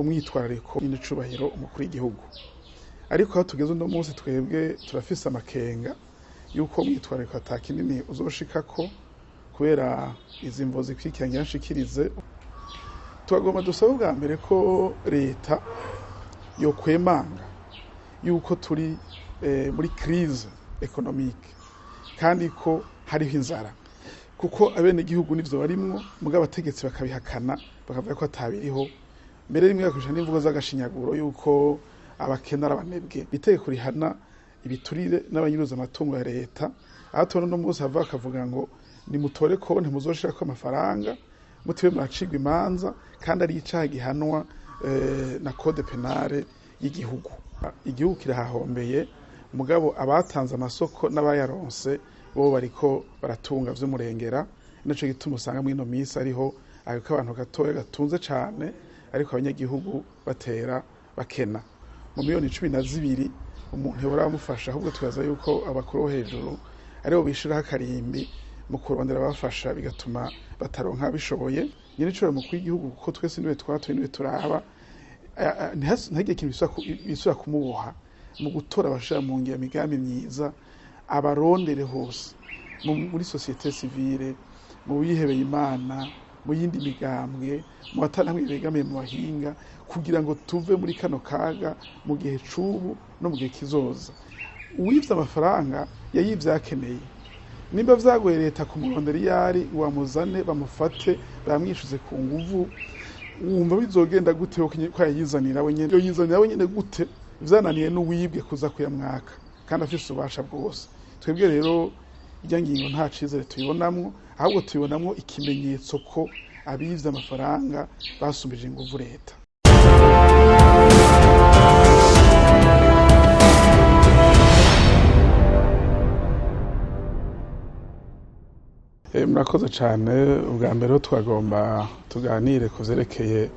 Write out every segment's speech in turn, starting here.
umwitwarariko n'icubahiro umukuru w'igihugu. Ariko aho tugeze uno munsi, twebwe turafise amakenga yuko umwitwarariko ata kinini uzoshikako kubera izi mvo zikurikiranye nshikirize. Twagomba dusabe ubwa mbere ko leta yokwemanga yuko turi muri crise économique kandi ko hariho inzara, kuko abenegihugu nivyo barimwo, mugabo abategetsi bakabihakana bakavuga ko atabiriho. Mbere rimwe bakoresha n'imvugo z'agashinyaguro yuko abakene ari abanebwe. Itegeko rihana ibiturire n'abanyuruza amatungo ya leta, aho tubona uno munsi hava bakavuga ngo nimutore konti muzoshirako amafaranga mutiwe muracirwa imanza, kandi ari icaha gihanwa na code pénale y'igihugu. Igihugu kirahahombeye, mugabo abatanze amasoko n'abayaronse bo bariko baratunga vy'umurengera. Nico gituma usanga mw'ino misi ariho ako abantu gatoya gatunze cane, ariko abanyagihugu batera bakena. Mu miliyoni 12 umuntu yahora amufasha, ahubwo twibaza yuko abakuru bo hejuru aribo bishiraho akarimbi mu kurondera abafasha, bigatuma bataronka bishoboye. Nyene ico mukuru w'igihugu, kuko twese niwe twatoye, niwe turaba, ntihagire ikintu bisubira kumuboha mu gutora abashira mu ngiro imigambi myiza, abarondere hose muri société civile, mu bihebeye Imana, mu yindi migambwe, mu batanamwe begamiye, mu bahinga, kugira ngo tuve muri kano kaga mu gihe c'ubu no mu gihe kizoza. Uwivye amafaranga yayivye akeneye. Nimba vyagoye leta kumurondera iyo ari ngo bamuzane, bamufate, bamwishuze ku nguvu, wumva bizogenda gute ko yayizanira wenyene? Yoyizanira wenyene gute vyananiye n'uwibwe kuza kuyamwaka kandi afise ububasha bwose? Twebwe rero irya ngingo nta cizere tuyibonamwo, ahubwo tubibonamwo ikimenyetso ko abivye amafaranga basumbije inguvu leta. Murakoze cyane. Ubwa mbere twagomba tuganire ku vyerekeye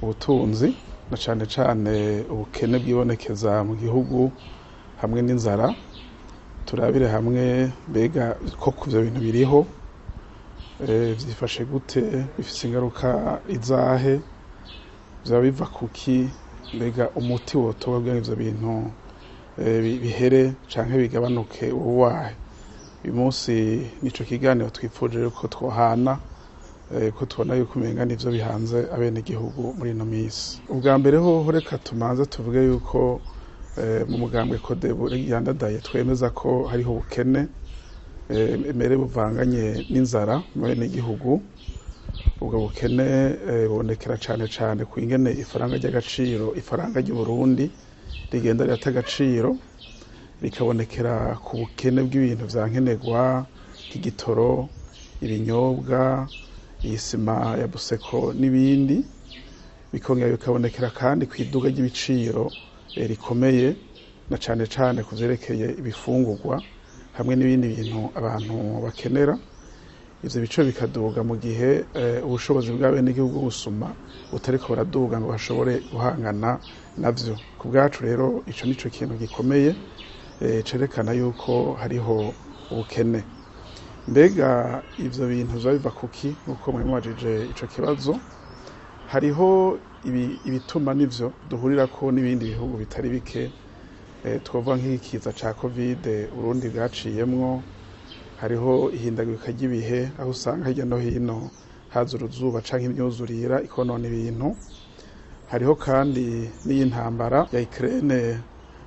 ubutunzi, na cane cane ubukene bwibonekeza mu gihugu hamwe n'inzara. Turabire hamwe mbega ko ivyo bintu biriho, vyifashe gute, bifise ingaruka izahe, vyaba biva kuki, mbega umuti wotoba kugira ivyo bintu bihere canke bigabanuke uwahe? Uyu munsi nico kiganiro twipfuje yuko twohana, ko tubona yuko umenga nivyo bihanze abenegihugu muri ino misi. Ubwa mbere hoho reka tumanze tuvuge yuko mu mugambwe CODEBU yandadaye twemeza ko hariho ubukene mbere buvanganye n'inzara mu benegihugu. Ubwo bukene bubonekera cane cane ku ingene ifaranga ry'agaciro, ifaranga ry'Uburundi rigenda rirata agaciro, rikabonekera ku bukene bw'ibintu vya nkenerwa nk'igitoro, ibinyobwa, isima ya buseko n'ibindi. Bikongera bikabonekera kandi kw'iduga ry'ibiciro rikomeye, na cane cane ku vyerekeye ibifungurwa hamwe n'ibindi bintu abantu bakenera. Ivyo biciro bikaduga mu gihe ubushobozi bw'abenegihugu busuma butariko buraduga ngo bashobore guhangana navyo. Ku bwacu rero ico nico kintu gikomeye cerekana yuko hariho ubukene. Mbega ivyo bintu vyoba biva kuki? Nkuko mwari ico kibazo, hariho ibituma nivyo duhurirako n'ibindi bihugu bitari bike. Twovuga nk'ikiza ca Covid Uburundi bwaciyemwo, hariho ihindagurika ry'ibihe aho usanga hirya no hino haza uruzuba canke imyuzurira ikonona ibintu. Hariho kandi n'iyi ntambara ya Ukraine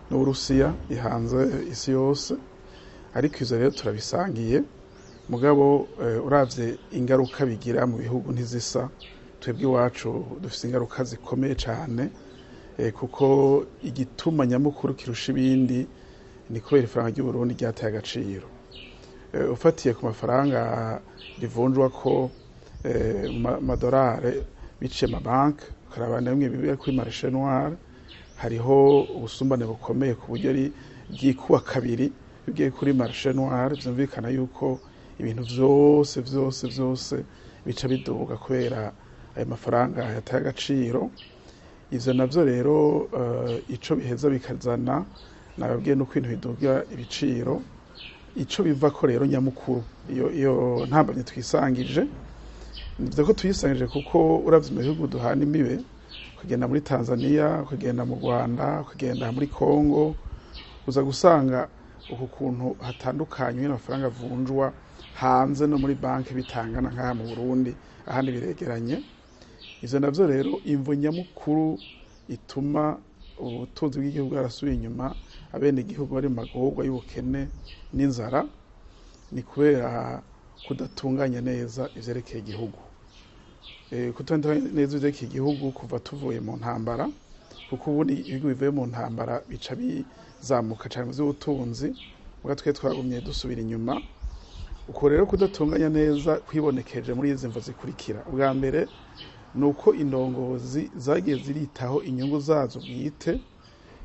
n'Uburusiya ihanze isi yose. Ariko ivyo rero turabisangiye, mugabo uravye ingaruka bigira mu bihugu ntizisa. Twebwe iwacu dufise ingaruka zikomeye cane, kuko igituma nyamukuru kirusha ibindi ni kubera ifaranga ry'Uburundi ryataye agaciro. Ufatiye ku mafaranga rivunjwako mu madorare biciye amabanki, ukaraba na bimwe bibera kuri marché noir, hariho ubusumbane bukomeye ku buryo ari ryikuba kabiri bigiye kuri marché noir. Vyumvikana yuko ibintu vyose vyose vyose bica biduga kubera ayo mafaranga yataye agaciro. Ivyo navyo rero ico biheza bikazana, nababwiye, nuko ibintu biduga ibiciro. Ico bivako rero nyamukuru, iyo ntambamye twisangije, nivyo ko tuyisangije, kuko uravye mu bihugu duhana imbibe, ukagenda Ukagenda muri Tanzania, ukagenda mu Rwanda, ukagenda muri Congo, uza gusanga uku kuntu hatandukanye amafaranga avunjwa hanze no muri banki bitangana nk'aha mu Burundi, ahandi biregeranye. Ivyo navyo rero imvo nyamukuru ituma ubutunzi bw'igihugu bwarasubiye inyuma, abenegihugu bari mu magorwa y'ubukene n'inzara, ni kubera kudatunganya neza ivyerekeye igihugu. Kudatunganya neza ivyerekeye igihugu kuva tuvuye mu ntambara, kuko ubundi ibihugu bivuye mu ntambara bica bizamuka cane mu vy'ubutunzi, muga twe twagumye dusubira inyuma. Uko rero kudatunganya neza kwibonekeje muri izi mvo zikurikira. Ubwa mbere ni uko indongozi zagiye ziritaho inyungu zazo bwite,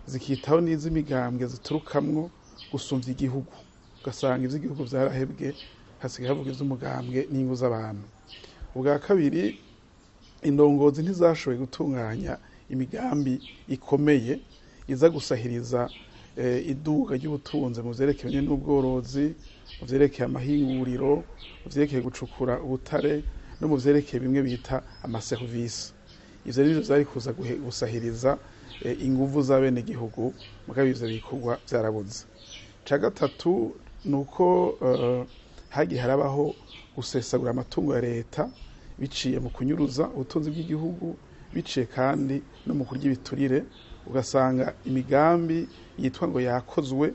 zikitaho n'iz'imigambwe ziturukamwo gusumvya igihugu. Ugasanga ivy'igihugu vyarahebwe, hasigaye havuga ivy'umugambwe n'inyungu z'abantu. Ubwa kabiri, indongozi ntizashoboye gutunganya imigambi ikomeye iza gusahiriza iduga ry'ubutunzi mu vyerekeye n'ubworozi, mu vyerekeye amahinguriro, mu vyerekeye gucukura ubutare, no mu vyerekeye bimwe bita amaserivisi. Ivyo nivyo vyari kuza gusahiriza inguvu z'abenegihugu, mugabo ivyo bikorwa vyarabuze. Ica gatatu ni uko hagiye harabaho gusesagura amatungo ya leta biciye mu kunyuruza ubutunzi bw'igihugu, biciye kandi no mu kurya ibiturire, ugasanga imigambi yitwa ngo yakozwe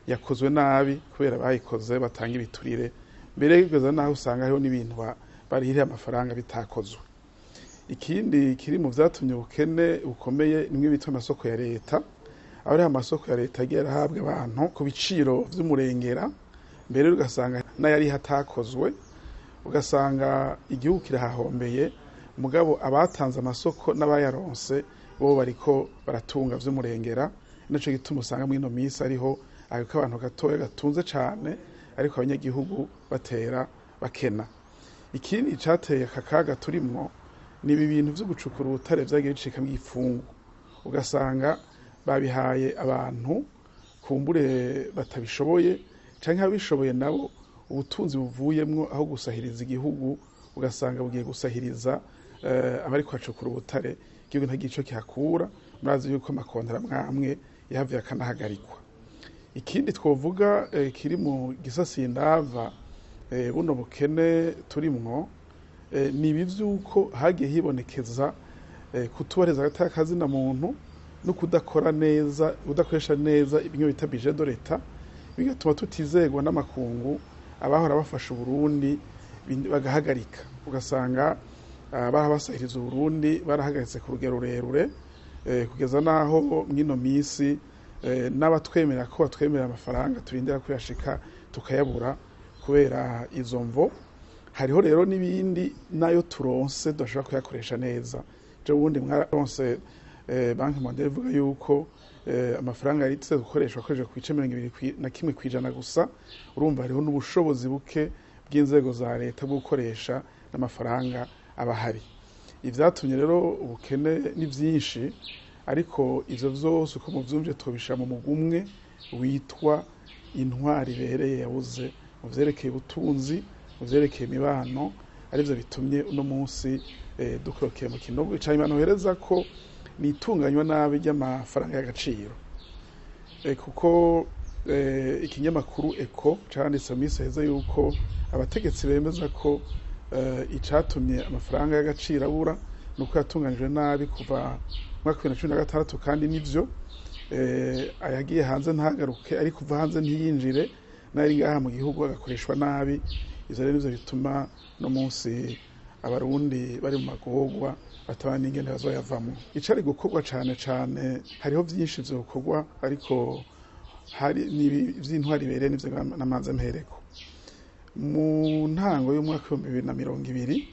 yakozwe nabi kubera bayikoze batanga ibiturire, mbere kugeza naho usanga hariho n'ibintu barihira amafaranga bitakozwe. Ikindi kiri mu vyatumye ubukene bukomeye nimwe bita amasoko ya leta, aho ariho amasoko ya leta agiye arahabwa abantu ku biciro vy'umurengera, mbere ugasanga n'ayari hatakozwe, ugasanga igihugu kirahahombeye, mugabo abatanze amasoko n'abayaronse bo bariko baratunga vy'umurengera. Nico gituma usanga mw'ino misi ariho ako abantu gatoya gatunze cane, ariko abanyagihugu batera bakena. Ikindi cateye aka kaga turimwo ni ibi bintu vyo gucukura ubutare vyagiye bicikamwo igipfungu, ugasanga babihaye abantu kumbure batabishoboye, canke ababishoboye nabo ubutunzi buvuyemwo aho gusahiriza igihugu ugasanga bugiye gusahiriza abariko bacukura ubutare, igihugu ntagira ico kihakura. Murazi yuko amakontara amwe yahavuye akanahagarikwa. Ikindi twovuga kiri mu gisasindava buno bukene turimwo, ni ibi vy'uko hagiye hibonekeza kutubahiriza agateka kazina muntu no kudakora neza, kudakoresha neza ibintu bita budget de l'Etat, bigatuma tutizegwa n'amakungu. Abahora bafasha Uburundi bagahagarika, ugasanga barabasahiriza Uburundi barahagaritse ku rugero rurerure, kugeza naho mw'ino misi n'abatwemera ko batwemera amafaranga turindira kuyashika tukayabura kubera izo mvo. Hariho rero n'ibindi nayo turonse tudashobora kuyakoresha neza. Ejo bundi mwararonse Banki Mondiale ivuga yuko amafaranga yari gukoreshwa akoresheje ku bice 21% gusa. Urumva hariho n'ubushobozi buke bw'inzego za leta bwo gukoresha n'amafaranga aba ahari. Ivyatumye rero ubukene ni vyinshi, ariko ivyo vyose uko muvyumvye tubishira mu mugwi umwe witwa intwari ibereye yabuze mu vyerekeye ubutunzi, mu vyerekeye imibano, arivyo bitumye uno munsi dukorokeye mu kinogo. Ica nyuma nohereza ko ni itunganywa nabi ry'amafaranga y'agaciro, kuko ikinyamakuru Eco canditse mu misi iheze yuko abategetsi bemeza ko icatumye amafaranga y'agaciro abura nuko yatunganijwe nabi kuva mu mwaka wa 2016, kandi nivyo ayagiye hanze ntagaruke, ari kuva hanze ntiyinjire, n'ari ngaha mu gihugu agakoreshwa nabi. Ivyo rero nivyo bituma no munsi abarundi bari mu magorwa batabana n'ingene bazoyavamwo. Icari gukorwa cane cane, hariho vyinshi vyokorwa, ariko hari ivy'intwari ibereye nivyo namaze mpereko. Mu ntango y'umwaka 2020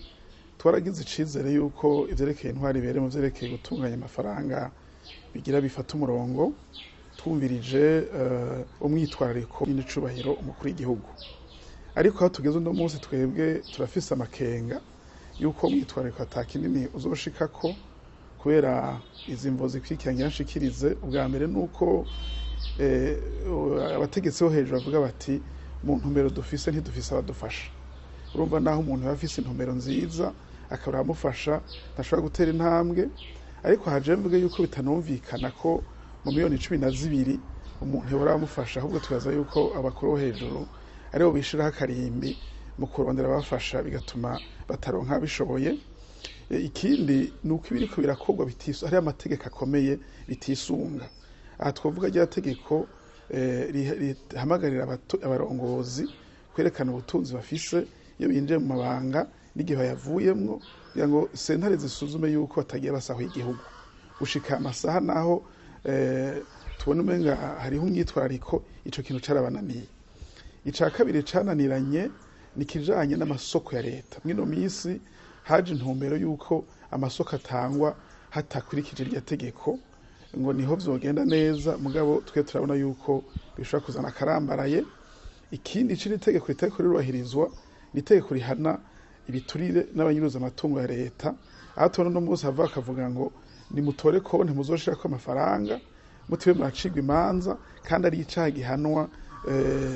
twaragize icizere yuko ivyerekeye intwari ibereye mu vyerekeye gutunganya amafaranga bigira bifata umurongo, twumvirije umwitwarariko n'icubahiro umukuru w'igihugu. Ariko aho tugeze uno munsi twebwe turafise amakenga yuko umwitwarariko ata kinini uzoshikako kubera izi mvo zikurikiranye nshikirize. Ubwa mbere nuko abategetsi bo hejuru bavuga bati mu ntumbero dufise ntidufise abadufasha. Urumva naho umuntu aba afise intumbero nziza akabura abamufasha, ntashobora gutera intambwe. Ariko haje mvuge yuko bitanumvikana ko mu 12 miliyoni umuntu yobora abamufasha, ahubwo twibaza yuko abakuru bo hejuru aribo bishiraho akarimbi mu kurondera abafasha, bigatuma bataronka bishoboye. Ikindi ni uko ibiriko birakorwa hariho amategeko akomeye bitisunga. Aha twovuga rya tegeko rihamagarira abarongozi kwerekana ubutunzi bafise iyo binjiye mu mabanga n'igihe bayavuyemwo, kugira ngo sentare zisuzume yuko batagiye basahuye igihugu. Gushika amasaha naho tubona umenga hariho umwitwarariko, ico kintu carabananiye. Ica kabiri cananiranye ni ikijanye n'amasoko ya leta. Mw'ino misi haje intumbero yuko amasoko atangwa hatakurikije iryo tegeko, ngo niho vyogenda neza, mugabo twe turabona yuko bishobora kuzana akarambaraye. Ikindi c'iri tegeko ritariko rirubahirizwa ni itegeko rihana ibiturire n'abanyuruza amatungo ya leta, aho tubona uno munsi hava bakavuga ngo nimutore konti muzoshirako amafaranga mutiwe muracirwa imanza, kandi ari icaha gihanwa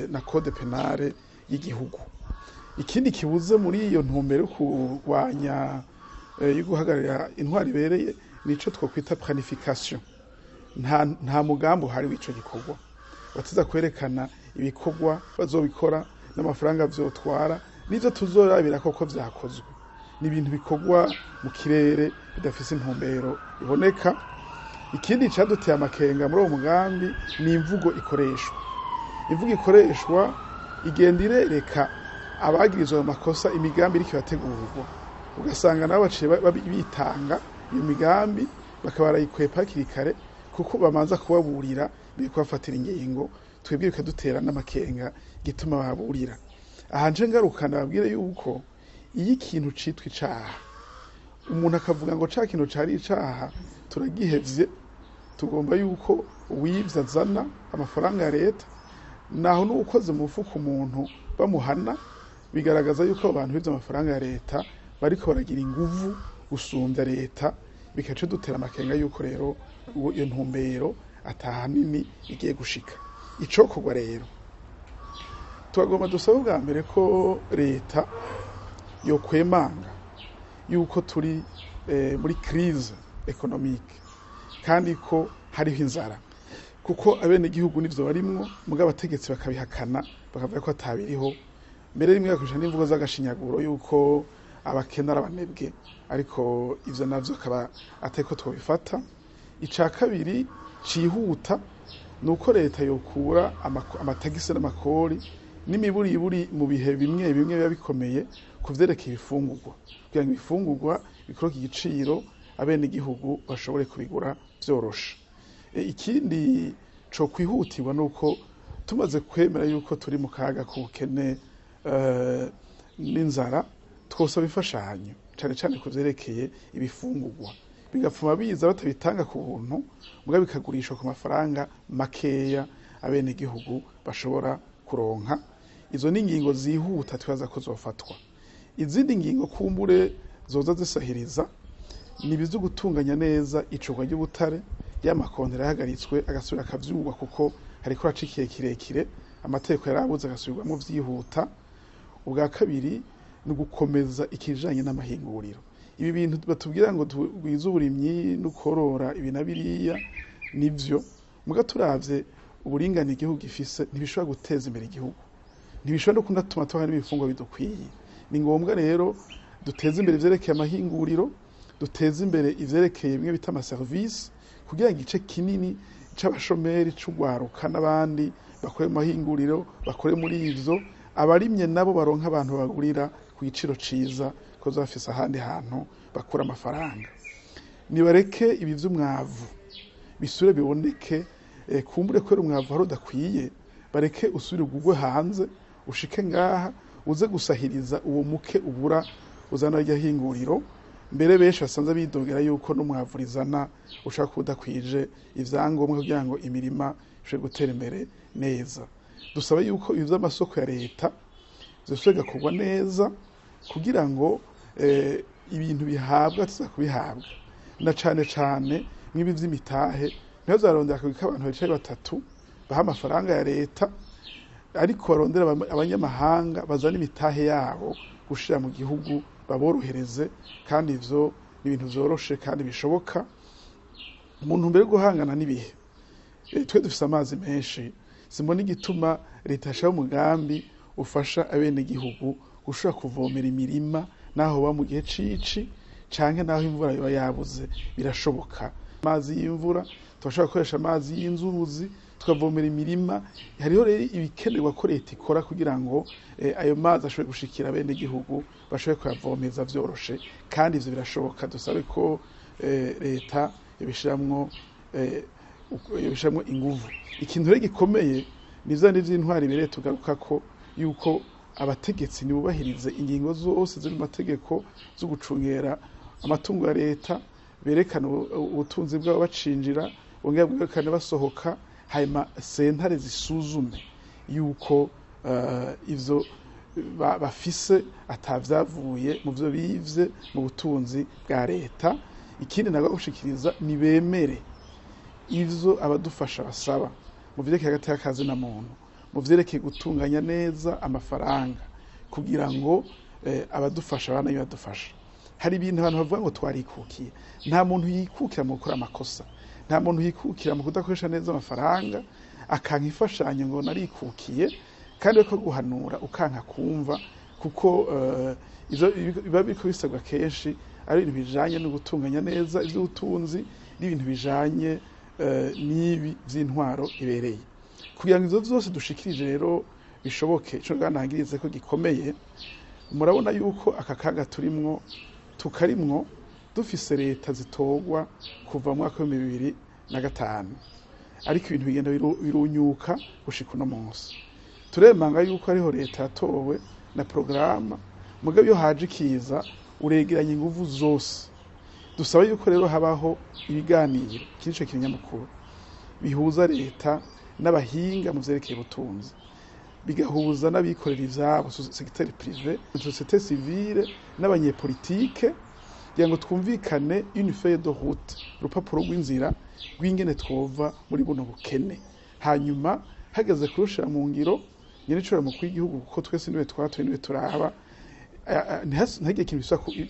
na code penale y'igihugu. Ikindi kibuze muri iyo ntumbero yo kurwanya, yo guhagararira intwaro ibereye, nico twokwita planification. Nta mugambi uhari w'ico gikorwa, batiza kwerekana ibikorwa bazobikora n'amafaranga vyotwara n'ivyo tuzorabira koko vyakozwe. Ni ibintu bikorwa mu kirere bidafise intumbero iboneka. Ikindi caduteye amakenga muri uwo mugambi ni imvugo ikoreshwa. Imvugo ikoreshwa igenda irereka abagirizwa ayo makosa imigambi iriko irategurwa, ugasanga nabo baciye bitanga iyo migambi bakaba barayikwepa hakiri kare, kuko bamanza kubaburira mbere kubafatira ingingo. Twebwe bikadutera n'amakenga gituma baburira. Aha nje ngaruka ndababwire yuko iyo ikintu citwa icaha, umuntu akavuga ngo ca kintu cari icaha turagihevye, tugomba yuko uwivye azana amafaranga ya leta, naho n'uwukoze mu mufuko umuntu bamuhana, bigaragaza yuko abo bantu bivye amafaranga ya leta bariko baragira inguvu gusumvya leta, bikaca dutera amakenga yuko rero iyo ntumbero atahanini igiye gushika. Icokorwa rero, turagomba dusaba ubwa mbere ko leta yokwemanga yuko turi muri crise économique, kandi ko hariho inzara, kuko abenegihugu nivyo barimwo, mugabo abategetsi bakabihakana bakavuga ko atabiriho. Mbere rimwe bakoresha n'imvugo z'agashinyaguro yuko abakene ari abanebwe, ariko ivyo navyo akaba atariko twobifata. Ica kabiri cihuta ni uko leta yokura amatagisi n'amakori n'imiburiburi mu bihe bimwe bimwe biba bikomeye ku vyerekeye ibifungurwa, kugira ngo ibifungurwa bikoroke igiciro, abenegihugu bashobore kubigura vyoroshe. Ikindi co kwihutirwa nuko tumaze kwemera yuko turi mu kaga k'ubukene n'inzara, twosaba imfashanyo cane cane ku vyerekeye ibifungurwa, bigapfuma biza batabitanga ku buntu, mugabo bikagurishwa ku mafaranga makeya abenegihugu bashobora kuronka. Izo ni ingingo zihuta twibaza ko zofatwa. Izindi ngingo kumbure zoza zisahiriza ni ibizo gutunganya neza icurwa ry'ubutare, y'amakontera yahagaritswe agasubira akavyurwa, kuko hariko haca igihe kirekire amategeko yarabuze, agasubirwamwo vyihuta. Ubwa kabiri ni ugukomeza ikijanye n'amahinguriro. Ibi bintu batubwira ngo tugwize uburimyi no korora ibi na biriya nivyo, muga turavye uburingane igihugu gifise ntibishobora guteza imbere igihugu, ntibishobora no kunatuma tubaha n'ibifungwa bidukwiye. Ni ngombwa rero duteze imbere ivyerekeye amahinguriro, duteze imbere ivyerekeye bimwe bita amaserivisi, kugira ngo igice kinini c'abashomeri, c'ugwaruka n'abandi bakore mu mahinguriro, bakore muri ivyo. Abarimye nabo baronka abantu bagurira ku giciro ciza, ko bafise ahandi hantu bakura amafaranga. Nibareke ibi vy'umwavu bisubire biboneke, kumbure kubera umwavu hari udakwiye, bareke usubire ugurwe hanze ushike ngaha uze gusahiriza uwo muke ubura uzana rya hinguriro. Mbere benshi basanze bidogera yuko n'umwavu rizana ushaka kuba udakwije ivyangombwa kugira ngo imirima ishobore gutera imbere neza. Dusaba yuko ibi vy'amasoko ya leta vyosubira bigakorwa neza, kugira ngo ibintu bihabwa tuza kubihabwa, na cane cane nk'ibi vy'imitahe. Ntibazarondera akagwi k'abantu bicaye batatu baha amafaranga ya leta, ariko barondera abanyamahanga bazana imitahe yabo gushira mu gihugu. Baborohereze, kandi ivyo ni ibintu vyoroshe kandi bishoboka. Mu ntumbero yo guhangana n'ibihe, twe dufise amazi menshi. Simbona igituma leta yashiraho umugambi ufasha abenegihugu gushobora kuvomera imirima naho ba mu gihe cici canke naho imvura yoba yabuze. Birashoboka, amazi y'imvura turashobora gukoresha, amazi y'inzuzi tukavomera imirima. Hariho rero ibikenerwa ko leta ikora kugira ngo ayo mazi ashobore gushikira abenegihugu, bashobore kuyavomeza vyoroshe, kandi ivyo birashoboka. Dusabe ko leta yobishiramwo inguvu. Ikintu rero gikomeye ni vya bindi vy'intwaro ibereye tugarukako, yuko abategetsi nibubahirize ingingo zose ziri mu mategeko zo gucungera amatungo ya leta, berekana ubutunzi bwabo bacinjira, bongera bwerekane basohoka, hanyuma sentare zisuzume yuko ivyo bafise atavyavuye mu vyo bivye mu butunzi bwa leta. Ikindi nagomba gushikiriza, nibemere ivyo abadufasha basaba mu vyerekeye agateka ka zina muntu, mu vyerekeye gutunganya neza amafaranga, kugira ngo abadufasha bana badufasha. Hari ibintu abantu bavuga ngo twarikukiye. Nta muntu yikukira mu gukora amakosa, nta muntu yikukira mu kudakoresha neza amafaranga akanka imfashanyo ngo narikukiye. Kandi ko guhanura ukanka kumva, kuko ivyo biba biriko bisabwa kenshi ari ibintu bijanye no gutunganya neza ivy'ubutunzi n'ibintu bijanye n'ibi vy'intwaro ibereye. Kugira ngo ivyo vyose dushikirije rero bishoboke, ico nangirize ko gikomeye, murabona yuko aka kaga turimwo tukarimwo dufise leta zitorwa kuva mu mwaka w'2005, ariko ibintu bigenda birunyuka gushika uno munsi. Turemanga yuko hariho leta yatowe na porogaramu, mugabo iyo haje ikiza uregeranya inguvu zose. Dusaba yuko rero habaho ibiganiro, iki nico kintu nyamukuru, bihuza leta n'abahinga mu vyerekeye ubutunzi, bigahuza n'abikorera ivyabo, secteur privé, société civile n'abanyepolitike, kugira ngo twumvikane une feuille de route, urupapuro rw'inzira rw'ingene twova muri buno bukene. Hanyuma hageze kurushira mu ngiro, nyenicubahiro mukuru w'igihugu, kuko twese niwe twatoye, niwe turaba, ntihagire ikintu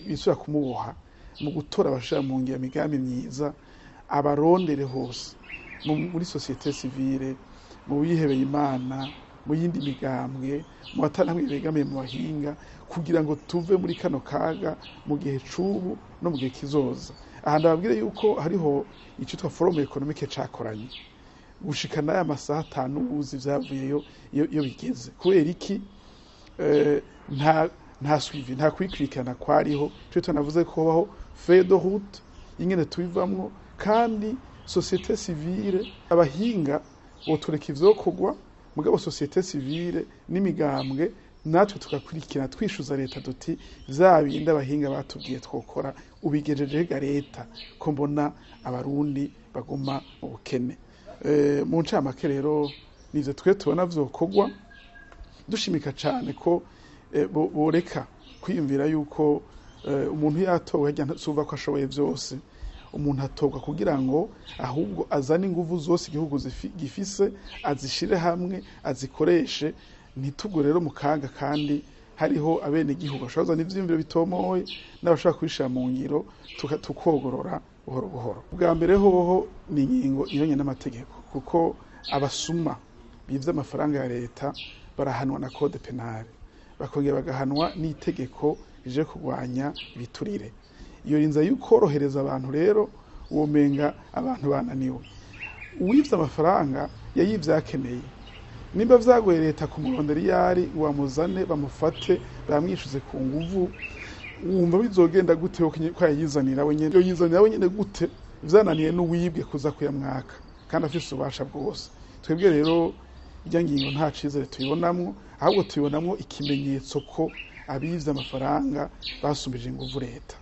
bisubira kumuboha mu gutora abashira mu ngiro imigambi myiza. Abarondere hose muri société civile, mu bihebeye Imana, mu yindi migambwe, mu batanamwe begamiye, mu bahinga, kugira ngo tuve muri kano kaga mu gihe c'ubu no mu gihe kizoza. Aha ndababwire yuko hariho icitwa Forum économique cakoranye, gushika n'aya masaha atanu uzi ivyavuyeyo iyo bigeze. Kubera iki? Nta suivi, nta kwikurikirana kwariho. Ico tunavuze ko hobaho feuille de route ingene tubivamwo, kandi société civile, abahinga botureka ivyokorwa, mugabo société civile n'imigambwe natwe tugakurikirana, twishuza leta duti: "Vya bindi abahinga batubwiye twokora ubigejeje ga leta, ko mbona abarundi baguma mu bukene?" Mu ncamake rero, nivyo twe tubona vyokorwa. Dushimika cane ko boreka kwiyumvira yuko umuntu yatowe harya suva ko ashoboye vyose. Umuntu atorwa kugira ngo ahubwo azane inguvu zose igihugu gifise, azishire hamwe, azikoreshe. Ntitugwe rero mu kaga kandi hariho abenegihugu bashobora kuzana ivyiyumviro bitomoye n'abashobora kubishira mu ngiro, tukogorora buhoro buhoro. Bwa mbere hoho ni ingingo inyuranye n'amategeko, kuko abasuma bivye amafaranga ya leta barahanwa na code pénal, bakongera bagahanwa n'itegeko rije kurwanya ibiturire. Iyo rinza yukorohereza abantu rero, womenga abantu bananiwe. Uwivye amafaranga yayivye akeneye. Nimba vyagoye leta kumurondera iyo ari ngo bamuzane, bamufate, bamwishuze ku nguvu, wumva bizogenda gute ko yayizanira wenyene? Yoyizanira wenyene gute vyananiye n'uwibwe kuza kuyamwaka kandi afise ububasha bwose? Twebwe rero irya ngingo nta cizere tuyibonamwo, ahubwo tubibonamwo ikimenyetso ko abivye amafaranga basumbije inguvu leta.